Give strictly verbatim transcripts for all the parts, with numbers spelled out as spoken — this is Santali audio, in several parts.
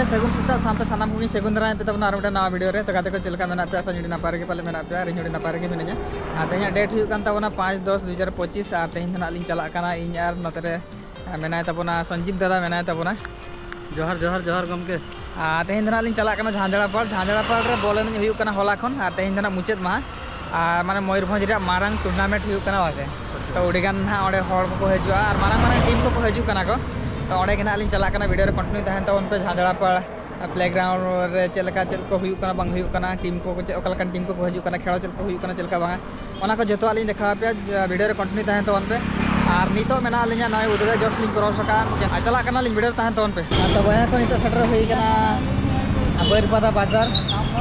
ᱥᱟᱹᱜᱩᱱ ᱥᱮᱛᱟᱜ ᱥᱟᱶᱛᱮ ᱥᱟᱱᱟᱢ ᱠᱚᱜᱮᱧ ᱥᱟᱹᱜᱩᱱ ᱫᱟᱨᱟᱢᱮᱫ ᱯᱮ ᱛᱟᱵᱚᱱᱟ ᱟᱨ ᱢᱤᱫᱴᱮᱱ ᱱᱟᱣᱟ ᱵᱷᱤᱰᱤᱭᱳ ᱨᱮ᱾ ᱛᱚ ᱜᱟᱛᱮ ᱠᱚ, ᱪᱮᱫ ᱞᱮᱠᱟ ᱢᱮᱱᱟᱜ ᱯᱮᱭᱟ? ᱟᱥᱟ ᱟᱹᱰᱤ ᱱᱟᱯᱟᱭ ᱨᱮᱜᱮ ᱯᱟᱞᱮ ᱢᱮᱱᱟᱜ ᱯᱮᱭᱟ ᱟᱨ ᱤᱧ ᱦᱚᱸ ᱟᱹᱰᱤ ᱱᱟᱯᱟᱭ ᱨᱮᱜᱮ ᱢᱤᱱᱟᱹᱧᱟ᱾ ᱟᱨ ᱛᱮᱦᱮᱧᱟᱜ ᱰᱮᱴ ᱦᱩᱭᱩᱜ ᱠᱟᱱ ᱛᱟᱵᱚᱱᱟ ᱯᱟᱸᱪ ᱫᱚᱥ ᱫᱩ ᱦᱟᱡᱟᱨ ᱯᱚᱸᱪᱤᱥ ᱟᱨ ᱛᱮᱦᱮᱧ ᱫᱚ ᱱᱟᱜ ᱞᱤᱧ ᱪᱟᱞᱟᱜ ᱠᱟᱱᱟ ᱤᱧ ᱟᱨ ᱱᱚᱛᱮ ᱨᱮ ᱢᱮᱱᱟᱭ ᱛᱟᱵᱚᱱᱟ ᱥᱚᱧᱡᱤᱵ ᱫᱟᱫᱟ ᱢᱮᱱᱟᱭ ᱛᱟᱵᱚᱱᱟ᱾ ᱡᱚᱦᱟᱨ, ᱡᱚᱦᱟᱨ, ᱡᱚᱦᱟᱨ ᱜᱚᱢᱠᱮ᱾ ᱟᱨ ᱛᱮᱦᱮᱧ ᱫᱚ ᱱᱟᱜ ᱞᱤᱧ ᱪᱟᱞᱟᱜ ᱠᱟᱱᱟ ᱡᱷᱟᱸᱡᱽᱲᱟᱯᱟᱲ᱾ ᱡᱷᱟᱸᱡᱽᱲᱟᱯᱟᱲ ᱨᱮ ᱵᱚᱞ ᱮᱱᱮᱡ ᱦᱩᱭᱩᱜ ᱠᱟᱱᱟ ᱦᱚᱞᱟ ᱠᱷᱚᱱ ᱟᱨ ᱛᱮᱦᱮᱧ ᱫᱚ ᱱᱟᱜ ᱢᱩᱪᱟᱹᱫ ᱢᱟᱦᱟ᱾ ᱟᱨ ᱢᱟᱱᱮ ᱢᱚᱭᱩᱨᱵᱷᱚᱸᱡᱽ ᱨᱮᱭᱟᱜ ᱢᱟᱨᱟᱝ ᱴᱩᱨᱱᱟᱢᱮᱱᱴ ᱦᱩᱭᱩᱜ ᱠᱟᱱᱟ ᱵᱟᱥᱮ᱾ ᱛᱚ ᱟᱹᱰᱤ ᱜᱟᱱ ᱱᱟᱦᱟᱜ ᱚᱸᱰᱮ ᱦᱚᱲ ᱠᱚᱠᱚ ᱦᱤᱡᱩᱜᱼᱟ ᱟᱨ ᱢᱟᱨᱟᱝ ᱢᱟᱨᱟᱝ ᱴᱤᱢ ᱠᱚᱠᱚ ᱦᱤᱡᱩᱜ ᱠᱟᱱᱟ ᱠᱚ᱾ ᱛᱚ ᱚᱸᱰᱮ ᱜᱮ ᱱᱟᱦᱟᱜ ᱞᱤᱧ ᱪᱟᱞᱟᱜ ᱠᱟᱱᱟ, ᱵᱷᱤᱰᱤᱭᱳ ᱨᱮ ᱠᱚᱱᱴᱤᱱᱤᱭᱩ ᱛᱟᱦᱮᱱ ᱛᱟᱵᱚᱱ ᱯᱮ᱾ ᱡᱷᱟᱸᱡᱽᱲᱟᱯᱟᱲ ᱯᱞᱮᱜᱨᱟᱣᱩᱱᱰ ᱨᱮ ᱪᱮᱫ ᱞᱮᱠᱟ ᱪᱮᱫ ᱠᱚ ᱦᱩᱭᱩᱜ ᱠᱟᱱᱟ ᱵᱟᱝ ᱦᱩᱭᱩᱜ ᱠᱟᱱᱟ, ᱴᱤᱢ ᱠᱚ ᱪᱮᱫ ᱚᱠᱟ ᱞᱮᱠᱟᱱ ᱴᱤᱢ ᱠᱚᱠᱚ ᱦᱤᱡᱩᱜ ᱠᱟᱱᱟ, ᱠᱷᱮᱞᱟ ᱪᱮᱫ ᱠᱚ ᱦᱩᱭᱩᱜ ᱠᱟᱱᱟ ᱪᱮᱫ ᱞᱮᱠᱟ ᱵᱟᱝᱟ, ᱚᱱᱟ ᱠᱚ ᱡᱚᱛᱚᱣᱟᱜ ᱞᱤᱧ ᱫᱮᱠᱷᱟᱣ ᱟᱯᱮᱭᱟ᱾ ᱵᱷᱤᱰᱤᱭᱳ ᱨᱮ ᱠᱚᱱᱴᱤᱱᱤᱭᱩ ᱛᱟᱦᱮᱱ ᱛᱟᱵᱚᱱ ᱯᱮ᱾ ᱟᱨ ᱱᱤᱛᱚᱜ ᱢᱮᱱᱟᱜ ᱞᱤᱧᱟ ᱱᱚᱜᱼᱚᱭ ᱩᱫᱽᱲᱟ ᱡᱚᱥ ᱞᱤᱧ ᱠᱨᱚᱥ ᱟᱠᱟᱫᱼᱟ᱾ ᱟᱨ ᱪᱟᱞᱟᱜ ᱠᱟᱱᱟᱞᱤᱧ, ᱵᱷᱤᱰᱤᱭᱳ ᱨᱮ ᱛᱟᱦᱮᱱ ᱛᱟᱵᱚᱱ ᱯᱮ᱾ ᱟᱨ ᱛᱚ ᱵᱚᱭᱦᱟ ᱠᱚ, ᱱᱤᱛᱚᱜ ᱥᱮᱴᱮᱨ ᱦᱩᱭ ᱠᱟᱱᱟ ᱵᱟᱹᱨᱯᱟᱫᱟ ᱵᱟᱡᱟᱨ᱾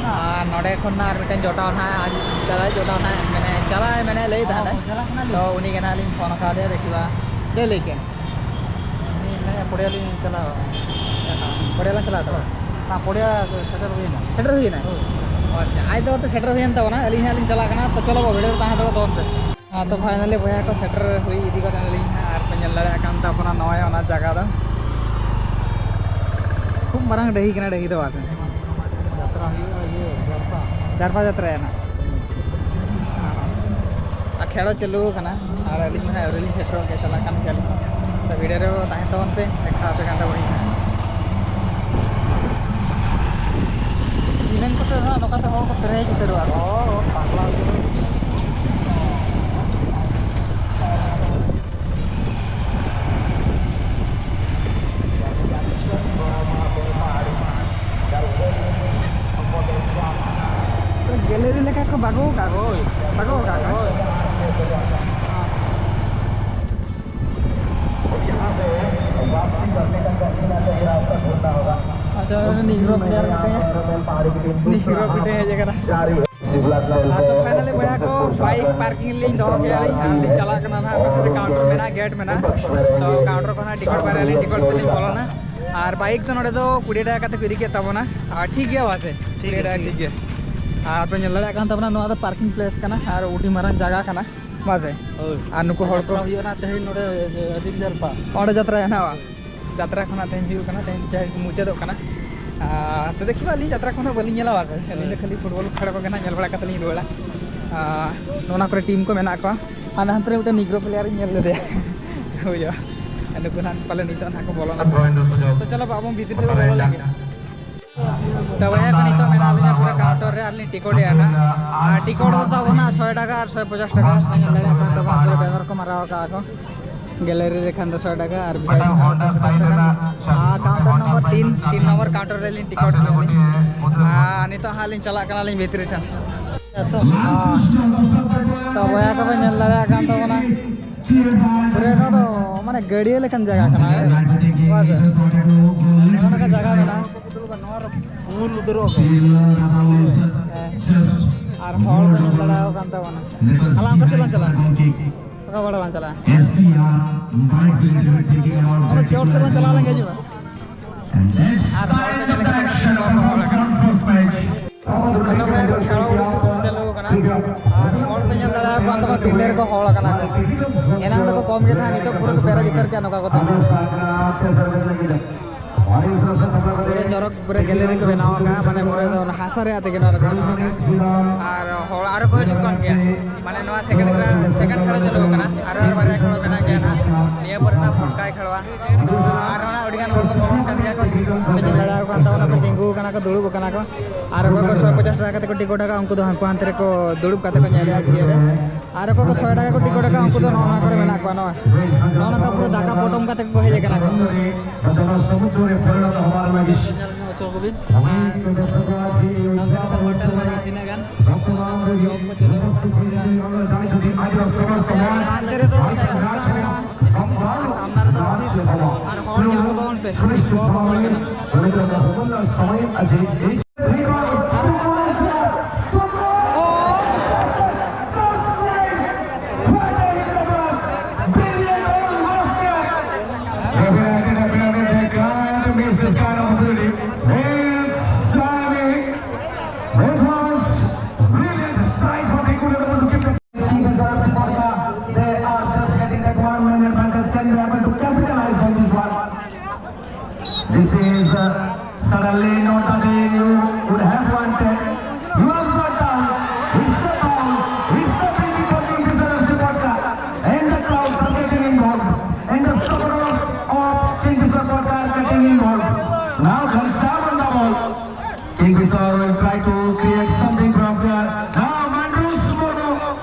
ᱟᱨ ᱱᱚᱰᱮ ᱠᱷᱚᱱ ᱟᱨ ᱢᱤᱫᱴᱮᱱ ᱡᱚᱴᱟᱣ ᱱᱟᱦᱟᱜ ᱟᱡ ᱪᱟᱞᱟᱜ ᱡᱚᱴᱟᱣ ᱱᱟᱦᱟᱜ ᱢᱮᱱᱮ ᱪᱟᱞᱟᱜ ᱢᱮᱱᱮ ᱞᱟᱹᱭ ᱛᱟᱦᱮᱱᱟ᱾ ᱪᱟᱞᱟᱜ ᱠᱟᱱᱟᱞᱤᱧ᱾ ᱛᱚ ᱩᱱᱤ ᱜᱮ ᱱᱟᱦᱟᱜ ᱞᱤᱧ ᱯᱷᱳᱱ ᱟᱠᱟᱫᱮᱭᱟ, ᱫᱮᱠᱷᱤᱵᱟ ᱪᱮᱫ ᱞᱟᱹᱭ ᱠᱮᱫ᱾ ᱩᱱᱤ ᱢᱮᱱᱮᱫᱼᱟ ᱯᱚᱲᱤᱭᱟ ᱞᱤᱧ ᱪᱟᱞᱟᱣᱟ᱾ ᱯᱚᱲᱤᱭᱟ ᱞᱟᱝ ᱪᱟᱞᱟᱜᱼᱟ ᱛᱚ? ᱦᱮᱸ, ᱯᱚᱲᱤᱭᱟ ᱥᱮᱴᱮᱨ ᱦᱩᱭᱱᱟ᱾ ᱥᱮᱴᱮᱨ ᱦᱩᱭᱱᱟ? ᱦᱳᱭ᱾ ᱟᱪᱪᱷᱟ, ᱟᱡ ᱫᱚ ᱥᱮᱴᱮᱨ ᱦᱩᱭᱮᱱ ᱛᱟᱵᱚᱱᱟ, ᱟᱹᱞᱤᱧ ᱦᱟᱸᱜ ᱞᱤᱧ ᱪᱟᱞᱟᱜ ᱠᱟᱱᱟ᱾ ᱛᱚ ᱪᱚᱞᱚ ᱵᱟᱹᱵᱩ, ᱵᱷᱤᱰᱤᱭᱳ ᱨᱮ ᱛᱟᱦᱮᱸ ᱦᱟᱛᱟᱲᱚᱜ ᱛᱟᱵᱚᱱ ᱯᱮ᱾ ᱦᱮᱸ, ᱛᱚ ᱯᱷᱟᱭᱱᱟᱞᱤ ᱵᱚᱭᱦᱟ ᱠᱚ ᱥᱮᱴᱮᱨ ᱦᱩᱭ ᱤᱫᱤ ᱜᱚᱫ ᱮᱱᱟᱞᱤᱧ ᱦᱟᱸᱜ, ᱟᱨ ᱯᱮ ᱧᱮᱞ ᱫᱟᱲᱮᱭᱟᱜ ᱠᱟᱱ ᱛᱟᱵᱚᱱᱟ ᱱᱚᱜᱼᱚᱭ ᱚᱱᱟ ᱡᱟᱭᱜᱟ ᱫᱚ᱾ ᱠᱷᱩᱵ ᱢᱟᱨᱟᱝ ᱰᱟᱹᱦᱤ ᱠᱟᱱᱟ, ᱰᱟᱹᱦᱤ ᱫᱚ ᱵᱟᱝ᱾ ᱡᱟᱛᱨᱟ ᱦᱩᱭᱩᱜᱼᱟ, ᱤᱭᱟᱹ, ᱡᱟᱨᱯᱟ᱾ ᱡᱟᱨᱯᱟ ᱡᱟᱛᱨᱟ ᱦᱟᱸᱜ᱾ ᱟᱨ ᱠᱷᱮᱞ ᱦᱚᱸ ᱪᱟᱹᱞᱩ ᱟᱠᱟᱱᱟ, ᱟᱨ ᱟᱹᱞᱤᱧ ᱢᱟ ᱦᱟᱸᱜ ᱟᱹᱣᱨᱤ ᱞᱤᱧ ᱥᱮᱴᱮᱨᱚᱜ ᱜᱮᱭᱟ, ᱪᱟᱞᱟᱜ ᱠᱟᱱ ᱜᱮᱭᱟᱞᱤᱧ᱾ ᱛᱚ ᱵᱷᱤᱰᱤᱭᱳ ᱨᱮ ᱛᱟᱦᱮᱱ ᱛᱟᱵᱚᱱ ᱯᱮ, ᱫᱮᱠᱷᱟᱣ ᱟᱯᱮ ᱠᱟᱱ ᱛᱟᱵᱚᱱᱟᱹᱧ ᱦᱟᱸᱜ᱾ ᱤᱱᱟᱹᱝ ᱠᱚᱛᱮ ᱫᱚ ᱦᱟᱸᱜ ᱱᱚᱝᱠᱟᱛᱮ ᱦᱚᱲ ᱠᱚ ᱯᱮᱨᱮᱡ ᱩᱛᱟᱹᱨᱚᱜᱼᱟ ᱠᱚ᱾ ᱦᱚᱲ ᱯᱟᱜᱽᱞᱟ ᱩᱛᱟᱹᱨᱚᱜᱼᱟ᱾ ᱜᱮᱞᱟᱨᱤ ᱞᱮᱠᱟ ᱠᱚ ᱵᱟᱜᱟᱣ ᱟᱠᱟᱫ ᱠᱚ᱾ ᱦᱳᱭ, ᱵᱟᱜᱟᱣ ᱟᱠᱟᱫ ᱠᱚ᱾ ᱦᱳᱭ᱾ ᱟᱪᱪᱷᱟ, ᱱᱤᱜᱨᱳ ᱯᱞᱮᱭᱟᱨ ᱢᱤᱫᱴᱮᱱ, ᱱᱤᱜᱨᱳ ᱢᱤᱫᱴᱮᱱ ᱦᱮᱡ ᱟᱠᱟᱱᱟ᱾ ᱟᱫᱚ ᱯᱷᱟᱭᱱᱟᱞᱤ ᱵᱚᱭᱦᱟ ᱠᱚ, ᱵᱟᱭᱤᱠ ᱯᱟᱨᱠᱤᱝ ᱨᱮᱞᱤᱧ ᱫᱚᱦᱚ ᱠᱮᱫᱼᱟ ᱞᱤᱧ ᱟᱨ ᱞᱤᱧ ᱪᱟᱞᱟᱜ ᱠᱟᱱᱟ ᱱᱟᱦᱟᱜ᱾ ᱚᱠᱟ ᱥᱮᱫ ᱨᱮ ᱠᱟᱣᱩᱱᱴᱟᱨ ᱢᱮᱱᱟᱜᱼᱟ, ᱜᱮᱴ ᱢᱮᱱᱟᱜᱼᱟ᱾ ᱛᱚ ᱠᱟᱣᱩᱱᱴᱟᱨ ᱠᱷᱚᱱᱟᱜ ᱴᱤᱠᱤᱴ ᱵᱟᱨᱭᱟ ᱞᱤᱧ ᱴᱤᱠᱤᱴ ᱛᱮᱞᱤᱧ ᱵᱚᱞᱚᱱᱟ᱾ ᱟᱨ ᱵᱟᱭᱤᱠ ᱫᱚ ᱱᱚᱰᱮ ᱫᱚ ᱠᱩᱲᱤ ᱴᱟᱠᱟ ᱠᱟᱛᱮ ᱠᱚ ᱤᱫᱤ ᱠᱮᱫ ᱛᱟᱵᱚᱱᱟ᱾ ᱟᱨ ᱴᱷᱤᱠ ᱜᱮᱭᱟ ᱵᱟᱥᱮ? ᱴᱷᱤᱠ ᱜᱮᱭᱟ, ᱠᱩᱲᱤ ᱴᱟᱠᱟ, ᱴᱷᱤᱠ ᱴᱷᱤᱠ ᱜᱮᱭᱟ᱾ ᱟᱨ ᱯᱮ ᱧᱮᱞ ᱫᱟᱲᱮᱭᱟᱜ ᱠᱟᱱ ᱛᱟᱵᱚᱱᱟ, ᱱᱚᱣᱟ ᱫᱚ ᱯᱟᱨᱠᱤᱝ ᱯᱞᱮᱥ ᱠᱟᱱᱟ ᱟᱨ ᱟᱹᱰᱤ ᱢᱟᱨᱟᱝ ᱡᱟᱭᱜᱟ ᱠᱟᱱᱟ ᱵᱟᱥᱮ? ᱦᱳᱭ᱾ ᱟᱨ ᱱᱩᱠᱩ ᱦᱚᱲ ᱠᱚ ᱡᱟᱛᱨᱟ ᱦᱩᱭᱩᱜᱼᱟ ᱱᱟᱦᱟᱜ ᱛᱮᱦᱮᱧ ᱱᱚᱰᱮ, ᱟᱹᱫᱤᱢ ᱡᱟᱨᱯᱟ᱾ ᱚᱸᱰᱮ ᱡᱟᱛᱨᱟ ᱦᱮᱱᱟᱜᱼᱟ᱾ ᱦᱳᱭ᱾ ᱡᱟᱛᱨᱟ ᱠᱷᱚᱱᱟᱜ ᱛᱮᱦᱮᱧ ᱦᱩᱭᱩᱜ ᱠᱟᱱᱟ, ᱛᱮᱦᱮᱧ ᱡᱟᱦᱟᱸ ᱢᱩᱪᱟᱹᱫᱚᱜ ᱠᱟᱱᱟ᱾ ᱟᱨ ᱛᱚ ᱫᱮᱠᱷᱤᱵᱟ, ᱟᱹᱞᱤᱧ ᱡᱟᱛᱨᱟ ᱠᱷᱚᱱᱟᱜ ᱵᱟᱹᱞᱤᱧ ᱧᱮᱞᱟ, ᱟᱨ ᱟᱹᱞᱤᱧ ᱫᱚ ᱠᱷᱟᱹᱞᱤ ᱯᱷᱩᱴᱵᱚᱞ ᱠᱷᱮᱞ ᱠᱚᱜᱮ ᱱᱟᱜ ᱧᱮᱞ ᱵᱟᱲᱟ ᱠᱟᱛᱮ ᱞᱤᱧ ᱨᱩᱣᱟᱹᱲᱟ᱾ ᱟᱨ ᱱᱚᱣᱟ ᱠᱚᱨᱮ ᱴᱤᱢ ᱠᱚ ᱢᱮᱱᱟᱜ ᱠᱚᱣᱟ᱾ ᱦᱟᱱᱟ ᱦᱟᱱᱛᱮ ᱨᱮ ᱢᱤᱫᱴᱮᱱ ᱱᱤᱜᱽᱨᱳ ᱯᱞᱮᱭᱟᱨ ᱤᱧ ᱧᱮᱞ ᱞᱮᱫᱮᱭᱟ᱾ ᱦᱳᱭᱳᱜᱼᱟ, ᱱᱩᱠᱩ ᱱᱟᱜ ᱯᱟᱞᱮ ᱱᱤᱛᱚᱜ ᱱᱟᱜ ᱠᱚ ᱵᱚᱞᱚᱱᱟ᱾ ᱛᱚ ᱪᱚᱞᱚ ᱵᱟ, ᱟᱵᱚ ᱵᱷᱤᱛᱤᱨ ᱥᱮᱫ ᱵᱚ ᱵᱚᱞᱚ ᱞᱮᱱ ᱜᱮ᱾ ᱛᱚ ᱵᱚᱭᱦᱟ ᱠᱚ, ᱱᱤᱛᱚᱜ ᱢᱮᱱᱟᱜ ᱞᱤᱧᱟ ᱯᱩᱨᱟᱹ ᱠᱟᱣᱩᱱᱴᱟᱨ ᱨᱮ ᱟᱨ ᱞᱤᱧ ᱴᱤᱠᱚᱴ ᱮᱜᱼᱟ ᱱᱟᱜ᱾ ᱟᱨ ᱴᱤᱠᱚᱴ ᱫᱚ ᱛᱟᱵᱚᱱᱟ ᱥᱚᱭ ᱴᱟᱠᱟ ᱟᱨ ᱥᱚᱭ ᱯᱚᱪᱟᱥ ᱴᱟᱠᱟ᱾ ᱧᱮᱞ ᱫᱟᱲᱮᱭᱟᱜ ᱠᱟᱱ ᱛᱟᱵᱚᱱᱟ, ᱯᱩᱨᱟᱹ ᱵᱮᱱᱟᱨ ᱠᱚ ᱢᱟᱨᱟᱣ ᱟᱠᱟᱫᱼᱟ ᱠᱚ᱾ ᱜᱮᱞᱟᱨᱤ ᱨᱮ ᱠᱷᱟᱱ ᱫᱚ ᱥᱚᱭ ᱴᱟᱠᱟ ᱟᱨ ᱵᱷᱤ ᱟᱭ ᱯᱤ ᱠᱷᱟᱱ ᱫᱚ ᱥᱚᱭ ᱯᱚᱪᱟᱥ ᱴᱟᱠᱟ᱾ ᱟᱨ ᱠᱟᱣᱩᱱᱴᱟᱨ ᱱᱚᱢᱵᱚᱨ ᱛᱤᱱ, ᱛᱤᱱ ᱱᱚᱢᱵᱚᱨ ᱠᱟᱣᱩᱱᱴᱟᱨ ᱨᱮᱞᱤᱧ ᱴᱤᱠᱚᱴ ᱮᱜᱼᱟ ᱞᱤᱧ᱾ ᱟᱨ ᱱᱤᱛᱚᱜ ᱦᱟᱸᱜ ᱞᱤᱧ ᱪᱟᱞᱟᱜ ᱠᱟᱱᱟᱞᱤᱧ ᱵᱷᱤᱛᱨᱤ ᱥᱮᱱ᱾ ᱛᱚ, ᱛᱚ ᱵᱚᱭᱦᱟ ᱠᱚᱯᱮ ᱧᱮᱞ ᱫᱟᱲᱮᱭᱟᱜ ᱠᱟᱱ ᱛᱟᱵᱚᱱᱟ, ᱯᱩᱨᱟᱹ ᱱᱚᱣᱟ ᱫᱚ ᱢᱟᱱᱮ ᱜᱟᱹᱰᱭᱟᱹ ᱞᱮᱠᱟᱱ ᱡᱟᱭᱜᱟ ᱠᱟᱱᱟ, ᱦᱮᱸ? ᱵᱟᱝ ᱥᱮ? ᱱᱚᱜᱼᱚ ᱱᱚᱝᱠᱟ ᱡᱟᱭᱜᱟ ᱠᱟᱱᱟ᱾ ᱦᱮᱸ᱾ ᱟᱨ ᱦᱚᱲ ᱠᱚ ᱧᱮᱞ ᱫᱟᱲᱮᱭᱟᱠᱚ ᱠᱟᱱ ᱛᱟᱵᱚᱱᱟ᱾ ᱟᱞᱟᱝ ᱚᱠᱟ ᱥᱮᱫ ᱞᱟᱝ ᱪᱟᱞᱟᱜᱼᱟ? ᱚᱠᱟ ᱵᱟᱲᱟ ᱞᱟᱝ ᱪᱟᱞᱟᱜᱼᱟ? ᱚᱱᱟ ᱪᱚᱴ ᱥᱮᱫ ᱞᱟᱝ ᱪᱟᱞᱟᱣ ᱞᱮᱱ ᱜᱮ ᱦᱤᱡᱩᱜᱼᱟ᱾ ᱟᱨ ᱦᱚᱲ ᱠᱚ ᱧᱮᱞ ᱞᱮᱠᱷᱟᱱ ᱦᱚᱲ ᱠᱚ ᱦᱚᱲ ᱠᱟᱱᱟ᱾ ᱟᱫᱚ ᱵᱷᱟᱭ, ᱠᱷᱮᱞᱳᱰ ᱩᱰᱩᱠ ᱪᱟᱹᱞᱩ ᱠᱟᱱᱟ᱾ ᱟᱨ ᱦᱚᱲ ᱯᱮ ᱧᱮᱞ ᱫᱟᱲᱮᱭᱟᱠᱚᱣᱟ, ᱛᱚᱵᱮ ᱛᱤᱱᱟᱹᱜ ᱠᱚ ᱦᱚᱲ ᱠᱟᱱᱟ ᱠᱚ᱾ ᱮᱱᱟᱝ ᱫᱚᱠᱚ ᱠᱚᱢ ᱜᱮ ᱛᱟᱦᱮᱸᱫ, ᱱᱤᱛᱚᱜ ᱯᱩᱨᱟᱹ ᱠᱚ ᱯᱮᱨᱮᱡ ᱩᱛᱟᱹᱨ ᱠᱮᱫᱼᱟ ᱱᱚᱝᱠᱟ ᱠᱚ ᱛᱟᱦᱮᱸ᱾ ᱯᱩᱨᱟᱹ ᱪᱚᱨᱚᱠ ᱯᱩᱨᱟᱹ ᱜᱮᱞᱟᱨᱤ ᱠᱚ ᱵᱮᱱᱟᱣ ᱟᱠᱟᱫᱼᱟ, ᱢᱟᱱᱮ ᱯᱩᱨᱟᱹ ᱫᱚ ᱚᱱᱟ ᱦᱟᱥᱟ ᱨᱮᱭᱟᱜ ᱛᱮᱜᱮ ᱱᱚᱣᱟ ᱫᱚᱠᱚ ᱵᱮᱱᱟᱣ ᱟᱠᱟᱫᱼᱟ᱾ ᱟᱨ ᱦᱚᱲ ᱟᱨᱚ ᱠᱚ ᱦᱤᱡᱩᱜ ᱠᱟᱱ ᱜᱮᱭᱟ, ᱢᱟᱱᱮ ᱱᱚᱣᱟ ᱥᱮᱠᱮᱱᱰ ᱨᱮ, ᱥᱮᱠᱮᱱᱰ ᱠᱷᱮᱞᱳ ᱪᱟᱹᱞᱩ ᱟᱠᱟᱱᱟ, ᱟᱨᱚ ᱟᱨ ᱵᱟᱨᱭᱟ ᱠᱷᱮᱞᱳ ᱢᱮᱱᱟᱜ ᱜᱮᱭᱟ ᱱᱟᱦᱟᱜ, ᱱᱤᱭᱟᱹ ᱯᱚᱨᱮ ᱱᱟᱦᱟᱜ ᱯᱷᱟᱸᱠᱟᱭ ᱠᱷᱮᱞᱳᱣᱟ᱾ ᱟᱨ ᱚᱱᱟ ᱟᱹᱰᱤᱜᱟᱱ ᱦᱚᱲ ᱠᱚ ᱵᱚᱞᱚᱱ ᱠᱟᱱ ᱜᱮᱭᱟ ᱠᱚ, ᱧᱮᱞ ᱫᱟᱲᱮᱭᱟᱠᱚ ᱠᱟᱱ ᱛᱟᱵᱚᱱᱟ ᱠᱚ, ᱛᱤᱸᱜᱩ ᱟᱠᱟᱱᱟ ᱠᱚ, ᱫᱩᱲᱩᱵ ᱟᱠᱟᱱᱟ ᱠᱚ᱾ ᱟᱨ ᱚᱠᱚᱭ ᱠᱚ ᱥᱚᱭ ᱯᱚᱪᱟᱥ ᱴᱟᱠᱟ ᱠᱟᱛᱮ ᱠᱚ ᱴᱤᱠᱤᱴ ᱟᱠᱟᱫᱼᱟ, ᱩᱱᱠᱩ ᱫᱚ ᱦᱟᱱᱠᱩ ᱦᱟᱱᱛᱮ ᱨᱮᱠᱚ ᱫᱩᱲᱩᱵ ᱠᱟᱛᱮ ᱠᱚ ᱧᱮᱞᱮᱫᱼᱟ ᱪᱤᱭᱟᱹᱨ ᱨᱮ᱾ ᱟᱨ ᱚᱠᱚᱭ ᱠᱚ ᱥᱚᱭ ᱴᱟᱠᱟ ᱠᱚ ᱴᱤᱠᱤᱴ ᱟᱠᱟᱫᱼᱟ, ᱩᱱᱠᱩ ᱫᱚ ᱱᱚᱜᱼᱚ ᱱᱚᱣᱟ ᱠᱚᱨᱮ ᱢᱮᱱᱟᱜ ᱠᱚᱣᱟ, ᱱᱚᱣᱟ, ᱱᱚᱜᱼᱚ ᱱᱚᱝᱠᱟ ᱯᱩᱨᱟᱹ ᱫᱟᱠᱟ ᱯᱚᱴᱚᱢ ᱠᱟᱛᱮ ᱠᱚ ᱦᱮᱡ ᱟᱠᱟᱱᱟ ᱠᱚ᱾ ᱧᱮᱞ ᱦᱚᱪᱚ ᱠᱚᱵᱤᱱ᱾ ᱟᱨ ᱱᱚᱛᱮ ᱨᱮᱫᱚ ᱦᱳᱴᱮᱞ ᱢᱮᱱᱟᱜᱼᱟ ᱛᱤᱱᱟᱹᱜ ᱜᱟᱱ᱾ ᱦᱟᱱᱛᱮ ᱨᱮᱫᱚ ᱨᱮᱥᱴᱩᱨᱮᱱᱴ ᱢᱮᱱᱟᱜᱼᱟ, ᱥᱟᱢᱱᱟ ᱨᱮᱫᱚ ᱚᱯᱷᱤᱥ, ᱟᱨ ᱦᱚᱲ ᱧᱮᱞ ᱠᱚ ᱛᱟᱵᱚᱱ ᱯᱮ, ᱦᱚᱲ ᱠᱚ ᱵᱚᱞᱚ ᱠᱟᱱᱟ᱾ It was brilliant strike, but they couldn't able to keep the They are just getting that one man advantage. Can they able to capitalize on this one? This is uh, Suddenly, not away, you would have wanted. You have got down. It's a foul. It's a penalty for Kingfisher F C Kottayam. And the crowd are getting involved. And the supporters of Kingfisher Kottayam are getting involved. Now, Ghanshyam on the ball. Kingfisher will try to create something from there. Now, Mandus Murmu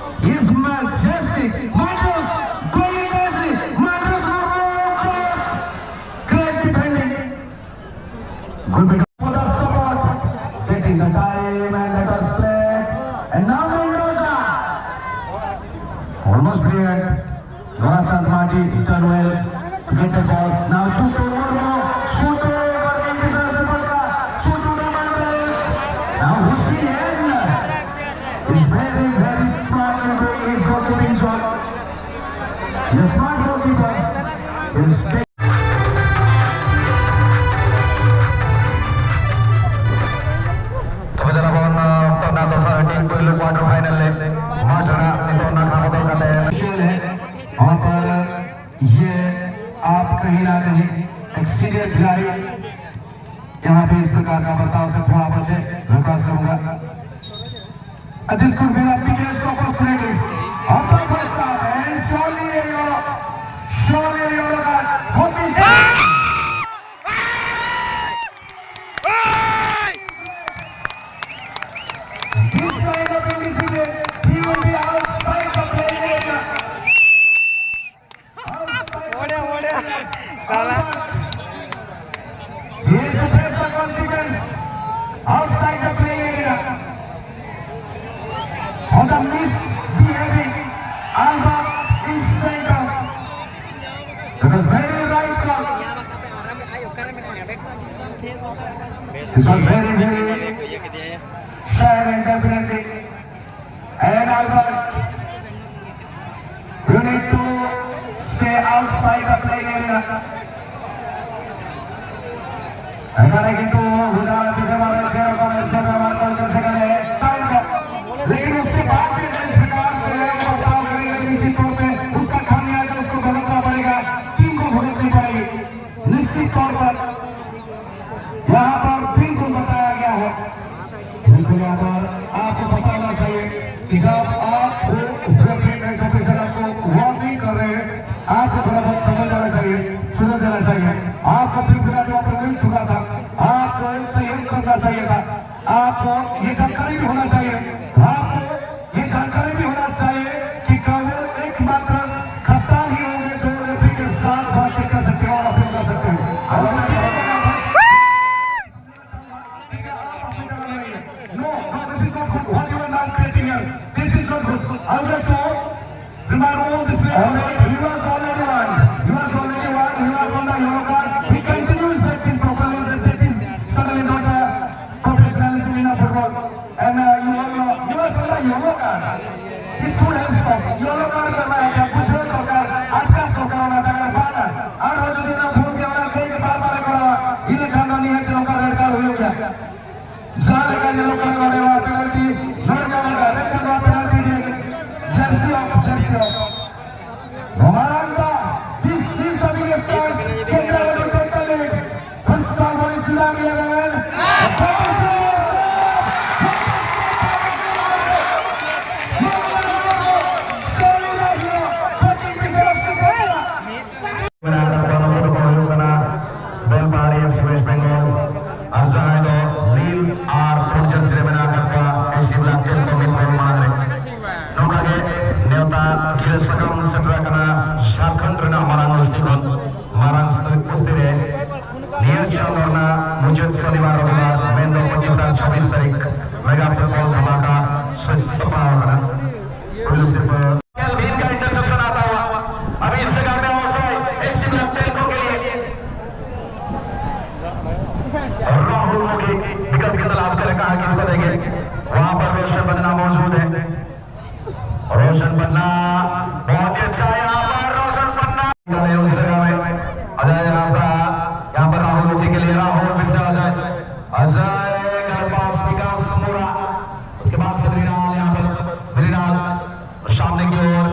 is majestic. Mandus, going crazy. Mandus Murmu, great defending. Good bit of support. Setting the time and let us play. And now Mendoza. Almost cleared. Goran Santmati, turn well. Get the ball. Now shoot to Murmu. Shoot to Murmu. Shoot to the Mandal. Now Hussein. He's very, very smart in doing his goalkeeping job. The smart goalkeeper is ᱛᱚᱵᱮ ᱫᱮᱞᱟ ᱵᱚᱱ, ᱚᱠᱛᱚ ᱨᱮᱱᱟᱜ ᱫᱚᱥᱟᱨ ᱦᱟᱹᱴᱤᱧ ᱯᱳᱭᱞᱳ quarter final ᱨᱮ ᱢᱟᱴᱷ ᱨᱮᱱᱟᱜ ᱱᱤᱛᱚᱜ ᱱᱟᱠᱷᱟ ᱵᱚᱫᱚᱞ ᱠᱟᱛᱮ ᱠᱷᱮᱞ ᱦᱮ᱾ ᱚᱱᱟ ᱯᱚᱨ ᱭᱮ ᱟᱯ ᱠᱟᱦᱤᱸ ᱱᱟ ᱠᱟᱦᱤᱸ ᱮᱠᱥᱤᱰᱮᱱᱴ ᱠᱷᱤᱞᱟᱲᱤ ᱭᱟᱦᱟᱸ ᱯᱮ ᱤᱥ ᱯᱨᱚᱠᱟᱨ ᱠᱟ ᱵᱟᱨᱛᱟᱣ ᱥᱮ ᱛᱷᱚᱲᱟ ᱵᱚᱪᱮ ᱨᱩᱠᱟ ᱥᱮ ᱨᱩᱠᱟ. This could be the biggest opportunity of the first half, and surely, surely, this kind of indiscipline, he will be outside the playing area. Outside the playing area. He is to face the consequence outside the playing area. On the misbehaving Albert in center. It was very right call. It was very, very fair and definitely. And Albert, you need to stay outside the playing area. এখানে কিন্তু হুদা আছে, সেভাবে সেরকম এসে ব্যবহার করছে সেখানে। लेकिन उसके बाद भी जिस प्रकार से है, वो foul करेगा, निश्चित तौर पे उसका खामियाजा उसको भुगतना पड़ेगा, टीम को भुगतनी पड़ेगी निश्चित तौर पर। यहाँ He continues acting properly, that is certainly not a professionalism in a football. And uh, you all know, you are from the yellow card. He should have stopped. Yellow card करना है क्या? कुछ नहीं दरकार, अटका दरकार होना था, अगर बार बार और हो, जो दिन हम भूल के और कहीं के बार बार करा, इन्हें खाना नहीं है, तो उनका रेड कार्ड हुई हो गया। जाने का yellow card होने वाला penalty, नॉट जाने का रेड कार्ड, penalty दिए। Jersey off, jersey off. Maranta, this is the biggest chance. Kendra will take the lead. Futsal Body Sudam eleven. ᱢᱮᱱᱟᱜ ᱟᱠᱟᱫ ᱠᱚᱣᱟ, ᱱᱩᱠᱩ ᱫᱚᱠᱚ ᱦᱩᱭᱩᱜ ᱠᱟᱱᱟ ᱵᱮᱞᱯᱟᱦᱟᱲᱤ FC West Bengal, ᱟᱨ ᱡᱟᱦᱟᱸᱭ ᱫᱚ ᱞᱤᱞ ᱟᱨ ᱯᱩᱸᱰ jersey ᱨᱮ ᱢᱮᱱᱟᱜ ᱟᱠᱟᱫ ᱠᱚᱣᱟ, ᱮᱥᱤ ᱵᱞᱮᱠ ᱴᱮᱞ ᱠᱚ ᱢᱤᱫ ᱠᱷᱚᱱ ᱢᱟᱲᱟᱝ ᱨᱮ᱾ ᱱᱚᱝᱠᱟ ᱜᱮ ᱱᱮᱣᱛᱟ ᱜᱤᱨᱟᱹ ᱥᱟᱠᱟᱢ ᱥᱮᱴᱮᱨ ᱟᱠᱟᱱᱟ ᱡᱷᱟᱲᱠᱷᱚᱸᱰ ᱨᱮᱱᱟᱜ ᱢᱟᱨᱟᱝ ᱦᱚᱥᱛᱤ ᱠᱷᱚᱱ ᱢᱟᱨᱟᱝ ᱦᱚᱥᱛᱤ ᱨᱮ ᱱᱤᱭᱟᱹ ᱪᱟᱸᱫᱚ ᱨᱮᱱᱟᱜ ᱢᱩᱪᱟᱹᱫ ᱥᱚᱱᱤᱵᱟᱨ ᱨᱚᱵᱤᱵᱟᱨ ᱢᱮᱱᱫᱚ ᱯᱚᱸᱪᱤᱥ ᱟᱨ ᱪᱷᱟᱵᱵᱤᱥ ᱛᱟᱹᱨᱤᱠᱷ ᱢᱮᱜᱟ ᱯᱷᱩᱴᱵᱚᱞ ᱫᱷᱟᱢᱟᱠᱟ ᱥᱟᱹᱛ ᱥᱟᱯᱲᱟᱣ ᱟᱠᱟᱱᱟ᱾ ᱯᱩᱭᱞᱩ ᱥᱤᱨᱯᱟᱹ ᱠᱮᱞ ᱵᱷᱤᱱ ᱠᱟ interception ᱟᱛᱟ ᱦᱩᱣᱟ, ᱟᱵᱷᱤ ᱤᱥᱥᱮ ᱜᱷᱟᱴ ᱢᱮ ᱟᱣᱟᱡ ᱦᱟᱭ, ᱮᱥᱤ ᱵᱞᱮᱠ ᱴᱮᱞ ᱠᱚ ᱠᱮ ᱞᱤᱭᱮ ᱨᱟᱦᱩᱞ ᱦᱚᱸ ᱜᱮ ᱵᱤᱠᱚᱞᱯ ᱠᱤ ᱛᱚᱞᱟᱥ ᱠᱟᱨ ᱨᱟᱦᱟ ᱦᱟᱭ, ᱠᱤᱥᱠᱳ ᱫᱮᱸᱜᱮ, ᱣᱟᱦᱟᱸ ᱯᱟᱨ ᱨᱚᱥᱮ ᱵᱟᱫᱱᱟ ᱢᱚᱣᱡᱩᱫ ᱦᱟᱭ᱾ रोशन पन्ना, बहुत ही अच्छा यहाँ पर रोशन पन्ना। उस जगह में अजय रास्ता, यहाँ पर राहुल उठी के लिए राहुल, फिर से अजय, अजय गलत पास, विकास मोरा, उसके बाद से मृणाल, यहाँ पर मृणाल सामने की ओर,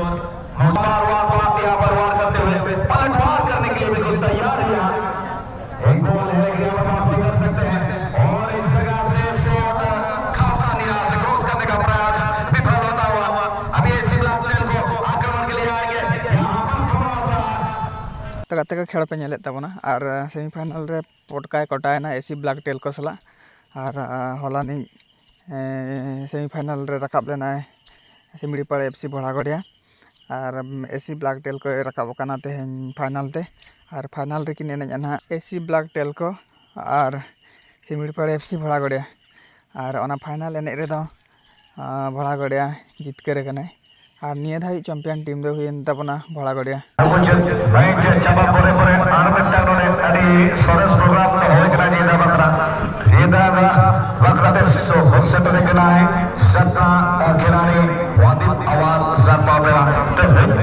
बार वार, वार, यहाँ पर वार करते हुए पलटवार करने के लिए बिल्कुल तैयार है यहाँ। एक बॉल है, लेकिन यहाँ पर वापसी कर सकते हैं। और इस जगह से शॉट खासा निराश, क्रॉस करने का प्रयास विफल होता हुआ। अभी एसी ब्लैक टेल को आक्रमण के लिए आएंगे। यहाँ पर थोड़ा सा तो ᱜᱟᱛᱮ ᱠᱚ ᱠᱷᱮᱞ ᱯᱮ ᱧᱮᱞᱮᱫ ᱛᱟᱵᱚᱱᱟ ᱟᱨ ᱥᱮᱢᱤᱯᱷᱟᱭᱱᱟᱞ ᱨᱮ ᱯᱚᱴᱠᱟᱭ ᱠᱚᱴᱟᱭᱮᱱᱟ ᱮᱥᱤ ᱵᱞᱮᱠ ᱴᱮᱞ ᱠᱚ ᱥᱟᱞᱟᱜ᱾ ᱟᱨ ᱦᱚᱞᱟᱱᱤᱡ ᱥᱮᱢᱤᱯᱷᱟᱭᱱᱟᱞ ᱨᱮ ᱨᱟᱠᱟᱵ ᱞᱮᱱᱟᱭ ᱥᱤᱢᱲᱤᱯᱟᱲ ᱮᱯᱷ ᱥᱤ ᱵᱷᱚᱲᱟᱜᱚᱲᱤᱭᱟ᱾ ᱟᱨ ᱮᱥᱤ ᱵᱞᱮᱠ ᱴᱮᱞ ᱠᱚᱭ ᱨᱟᱠᱟᱵ ᱟᱠᱟᱱᱟ ᱛᱮᱦᱮᱧ ᱯᱷᱟᱭᱱᱟᱞ ᱛᱮ᱾ ᱟᱨ ᱯᱷᱟᱭᱱᱟᱞ ᱨᱮᱠᱤᱱ ᱮᱱᱮᱡᱼᱟ ᱱᱟᱦᱟᱜ ᱮᱥᱤ ᱵᱞᱮᱠ ᱴᱮᱞ ᱠᱚ ᱟᱨ ᱥᱤᱢᱲᱤᱯᱟᱲ ᱮᱯᱷ ᱥᱤ ᱵᱷᱚᱲᱟᱜᱚᱲᱤᱭᱟ᱾ ᱟᱨ ᱚᱱᱟ ᱯᱷᱟᱭᱱᱟᱞ ᱮᱱᱮᱡ ᱨᱮᱫᱚ ᱵᱷᱚᱲᱟᱜᱚᱲᱤᱭᱟ ᱡᱤᱛᱠᱟᱹᱨ ᱟᱠᱟᱱᱟᱭ᱾ ᱟᱨ ᱱᱤᱭᱟᱹ ᱫᱷᱟᱹᱵᱤᱡ ᱪᱟᱢᱯᱤᱭᱟᱱ ᱴᱤᱢ ᱫᱚ ᱦᱩᱭᱮᱱ ᱛᱟᱵᱚᱱᱟ ᱵᱷᱚᱲᱟᱜᱚᱲᱤᱭᱟ᱾ ᱢᱩᱪᱟᱹᱫ ᱢᱮᱪ ᱪᱟᱵᱟ ᱯᱚᱨᱮ ᱯᱚᱨᱮ ᱟᱨ ᱢᱤᱫᱴᱟᱝ ᱱᱚᱰᱮ ᱟᱹᱰᱤ ᱥᱚᱨᱮᱥ ᱯᱨᱳᱜᱨᱟᱢ ᱫᱚᱦᱚ ᱦᱩᱭ ᱠᱟᱱᱟ ᱡᱮᱫᱟ ᱵᱟᱠᱷᱨᱟ᱾ ᱡᱮᱫᱟ ᱵᱟᱠᱷᱨᱟ ᱛᱮ ᱦᱚᱨ ᱥᱮᱴᱮᱨ ᱠᱟᱱᱟᱭ ᱥᱟᱛᱱᱟ ᱠᱷᱤᱞᱟᱲᱤ ᱣᱟᱫᱤᱫ ᱟᱣᱟᱨ ᱥᱟᱨᱯᱟ ᱵᱮᱲᱟ᱾ ᱛᱮᱦᱮᱧ